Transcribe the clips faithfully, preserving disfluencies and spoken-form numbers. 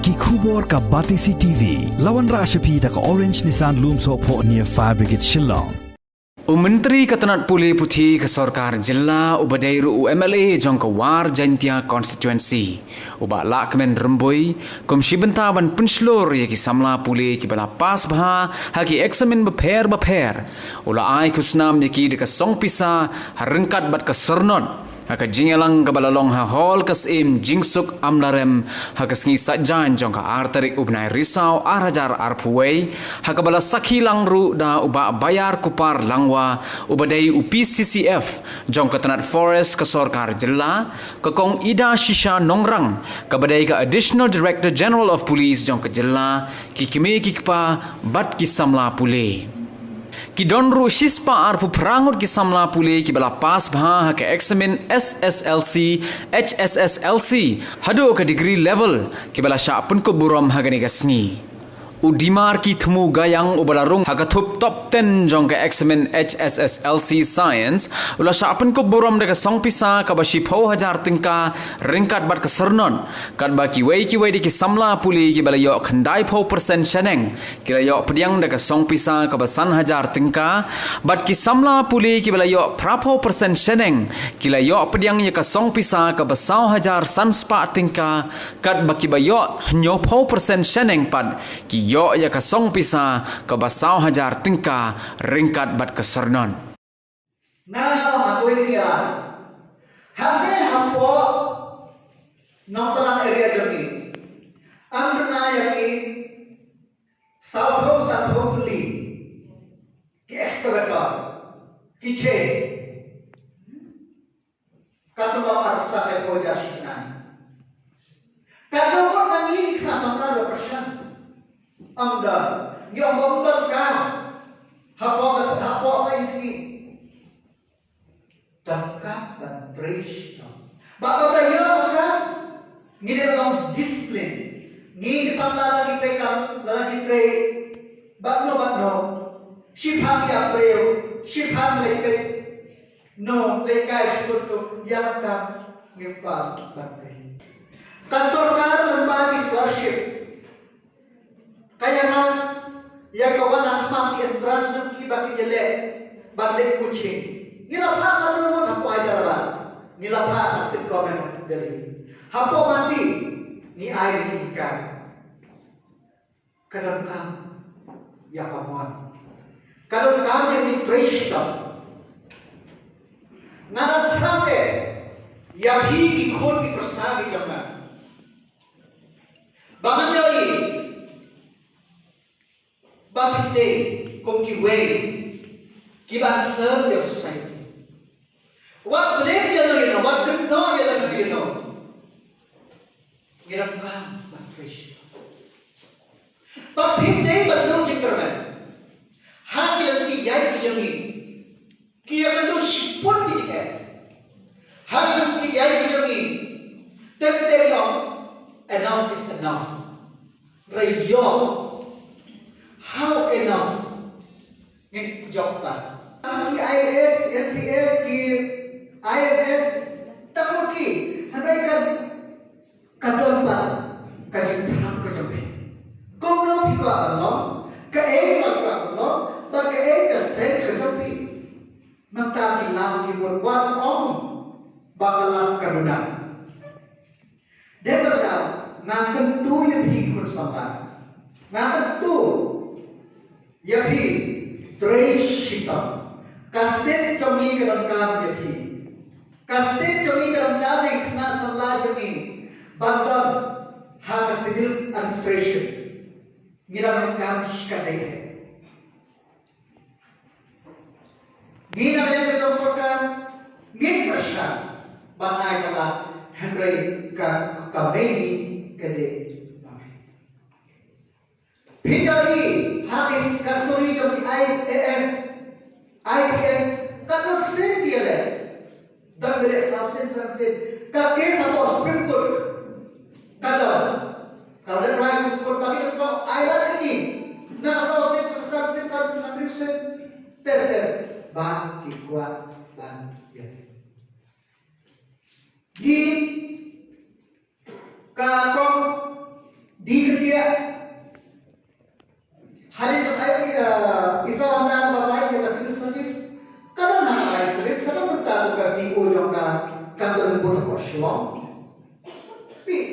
Ki khubor ka Batesi T V. La wanrah sha phi da ka Orange Nissan Lumsohphoh near Fire Brigade Shillong. U Myntri ka tnat pule puthi ka sorkar jylla uba dei ruh u M L A jong ka War Jaintia Constituency, u Bah Lahkmen Rymbui, kum shi bynta ban pynshlur ïa ki samla pule kiba la pass bha ha ki eksamin bapher bapher, u la ai khusnam ïa ki da ka song pisa ha ryngkat bad ka syrnod ha ka jingïalang kaba la long ha Hall ka Syiem Jingsuk Amlarem ha ka sngi Saitjaiñ jong ka ar tarik u bnai Risaw ar hajar arphew wei, ha kaba la sakhi lang ruh da u Bah Bayar Kupar Langwa, uba dei u P C C F jong ka tnat Forest ka sorkar jylla, ka Kong Ida Shisha Nongrang, kaba dei ka Additional Director General of Police jong ka jylla, ki kmie ki kpa bad ki samla pule. Ki don ruh shispah arphew phra ngut ki samla pule kiba la pass bha ha ka eksamin S S L C, H S S L C haduh ka degree level kiba la shah pynkup burom ha kane ka sngi. U Dimarki Thmu Gayang uba la rung ha ka thup top ten jong ka eksamin H S S L C Science, u la shah pynkup burom da ka song pisa kaba shiphew hajar tyngka ryngkat bad ka syrnod, katba kiwei kiwei de ki samla pule kiba la ïoh khyndaiphew percent shaneng ki la ïoh pdiang da ka song pisa kaba san hajar tyngka, bad ki samla pule kiba la ïoh phraphew percent shaneng ki la ïoh pdiang ïa ka song pisa kaba saw hajar sanspah tyngka, katba kiba ïoh hynñiewphew percent shaneng pat ki ïoh ïa ka song pisa kaba saw hajar tyngka ryngkat bad ka syrnod. Nga nga ong ha kawei ka ïa. Hangne hapoh Nongtlang area jong ngi, ym duna ïa ki sawphew sanphew tylli ki excavator, ki che. Katno ba arphew san, arphew hajar shitnai. Katno ba na ngi khynnah samla ba pyrshang. Ym don. Ngi ong ba ym donkam. Hapoh ka, hapoh ka ïing ngi. Donkam ban trei shitom. Ba ka ta ïoh ka, ngi dei ban long discipline. Ngi samla la ngi trei kam, la ngi trei. Bad no, bad no. Shiphang ïa briew, shiphang leh peit. No, leh kai sukut tu, ïa ka kam ngim pat ban tei. Ka sorkar lyngba ki scholarship, ka ïarap ïa ka wan ha khmat ki entrance jong ki ba kin ïaleh ban leh coaching. Ngi la phah ka nongmut ha Hyderabad. Ngi la phah ha State Government of Delhi. Hapoh Mandi ngi ai ïa ki kam. Ka donkam ïa ka mon. Ka donkam ïa ki trei shitom. Nga don phra te ïa phi ki khun ki pyrsa ki jong nga. Ba ngan ïohi ba phi dei kum kiwei kiban serve ïa ka society. Wat blame ïa no ïa no, wat kynnoh ïa no ïa no. Ngi donkam ban trei shitom. Ba phim dei ban duh jingkyrmen ha ki lynti ïaid ki jong ngi. Ki ïakynduh shibun ki jingeh ha ki lynti ïaid ki jong ngi. Teng teng ïa ong enough is enough. Hynrei ïoh, how enough? Ngin jop pat. Ki I A S, M P S, ki I F S, tang ma ki. Hynrei kan, ka don pat ka jingthrang ka jong phi. Kumno phi kwah ban long, kaei ba phi kwah ban long, bad kaei ka strength ka jong phi. Mynta ki lam ki mut wan ong ba ka lam ka duna. Dei ba nga kyntu ïa phi khun samla. Nga kyntu ïa phi trei shitom. Ka state jong ngi ka donkam ïa phi. Ka state jong ngi ka donkam ïa ki khynnah samla jong ngi ban don ha ka civil administration. Ngi la donkam shikatdei te. Ngi na liang ka jong sorkar ngin pyrshang ban ai ka lad, hynrei ka, ka mei ngi ka dei ma phi. Phi ïohi ha ki custody jong ki I A S, I P S, katno sien ki ïaleh. Dang bret saw sien san sien. Ka case hapoh Supreme Court ka don. Ka lehrain Supreme Court ba ki dang kwah ai lad ïa ki na saw sien san sien, san sien, san sien. Ter ter ba ki kwah ban ïa ki. Di ka kong di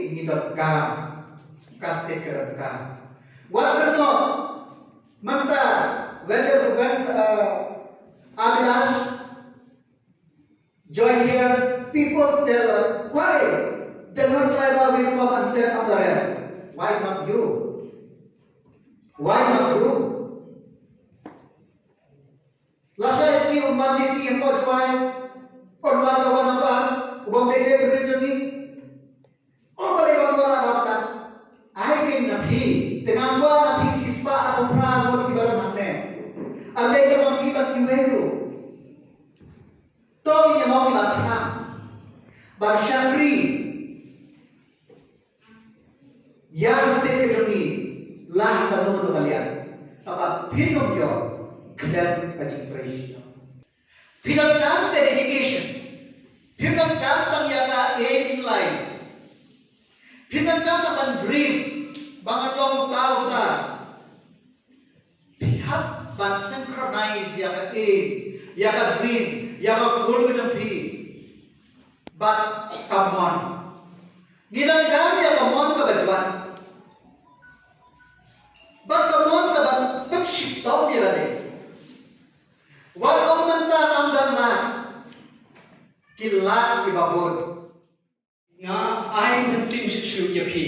Ngi donkam ka state ka donkam. Wat kynnoh mynta, whether, when, uh, Abhilash join here, people tell us, "Why the non-tribal will come and serve under them? Why not you? Why not you?" Lashai shi u man di shi hapoh Jowai, u man ka wan hapoh, u bym dei dei briew jong ngi. U balei ban wan hapoh ta? Ai kein na phi, te ngan wan na phi shispah arphew phra ngut kiba don hangne. Balei te ma phi ban kiwei ruh? To ngin ïa long kiba thrang ban shakri ïa ka state ka jong ngi, lah ban long kiba liang. Haba phin ym ïoh, khlem ka jingtrei shisha. Phi donkam ka dedication. Phi donkam tang ïa ka aim in life. Phi donkam tang ban dream ba ngan long uta uta. Phi hap ban synchronize ïa ka aim, ïa ka dream, ïa ka goal ka jong phi bad ka mon. Ngi donkam ïa ka mon kaba jwat bad ka mon kaba pynshitom ïa lade. Wat ong mynta kam don lad, ki lad kiba bun. Nga ai mynsiem shuh shuh ïa phi.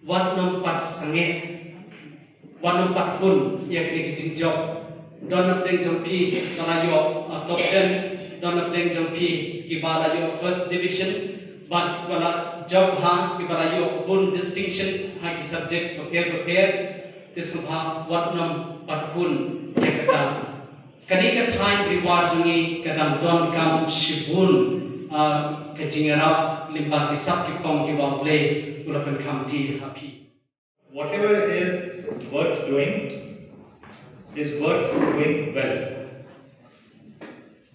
Wat nym pat sangeh, wat nym pat hun ïa kine ki jingjop. Don napdeng jong phi ba la ïoh, uh, top ten, don napdeng jong phi kiba la ïoh first division, bad kiba la jop ha, kiba la ïoh bun distinction ha ki subject bapher bapher. Te sngewbha wat nym pat hun ïa kata. Kane ka thaiñ Ri War jong ngi ka dang donkam shibun, ah, ka jingïarap lyngba ki sap ki pong kiba U Blei u la pynkham die ha phi. Whatever is worth doing is worth doing well.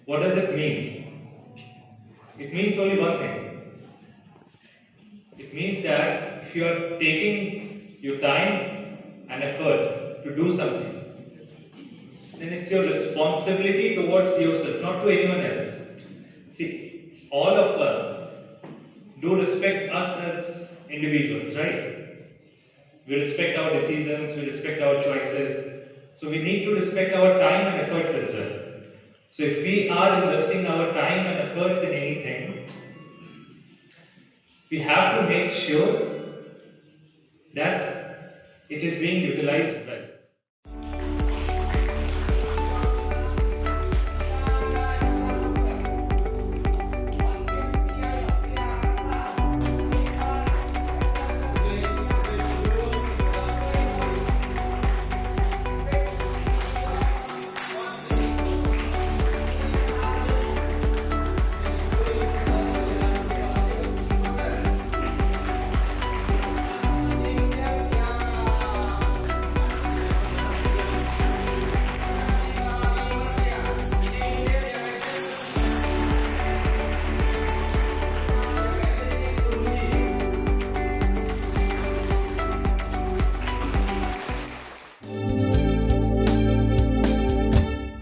What does it mean? It means only one thing. It means that if you are taking your time and effort to do something, then it's your responsibility towards yourself, not to anyone else. See, all of us do respect us as individuals, right? We respect our decisions, we respect our choices. So we need to respect our time and efforts as well. So if we are investing our time and efforts in anything, we have to make sure that it is being utilized well.